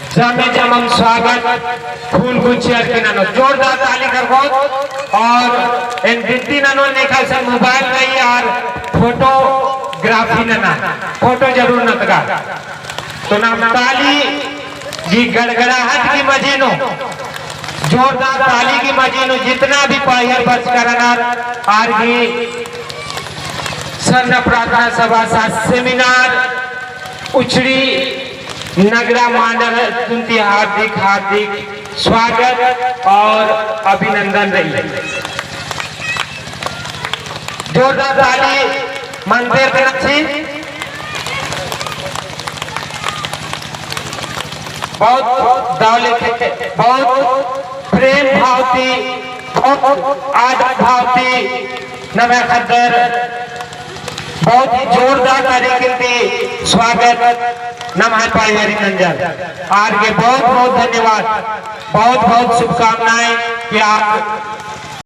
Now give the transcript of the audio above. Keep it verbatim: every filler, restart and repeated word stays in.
जमे जमम स्वागत, खून गुंचियर की ननो जोरदार ताली करबोत। और एन बिनती ननो नेखा से मोबाइल रई और फोटोग्राफी नना, फोटो जरूर नतगा। तो नाम ताली की गड़गड़ाहट की मझी नू, जोरदार ताली की मझी नू जितना भी पाहियर बरचकर रअनर आर गही सरना प्रार्थना सभा सा सेमिनार उचड़ी नगरा मांडर तुन्ती हार्दिक हार्दिक स्वागत और अभिनंदन रई। जोरदार ताली मंदिर के नक्शी बहुत दौले के बहुत प्रेम भाव ती, बहुत आदर भाव ती नम्है ख़द्दर बहुत ही जोरदार तरीके ती स्वागत नम्है पाहियरी नंजर। आर गे बहुत बहुत धन्यवाद, बहुत बहुत शुभकामनाएं कि आप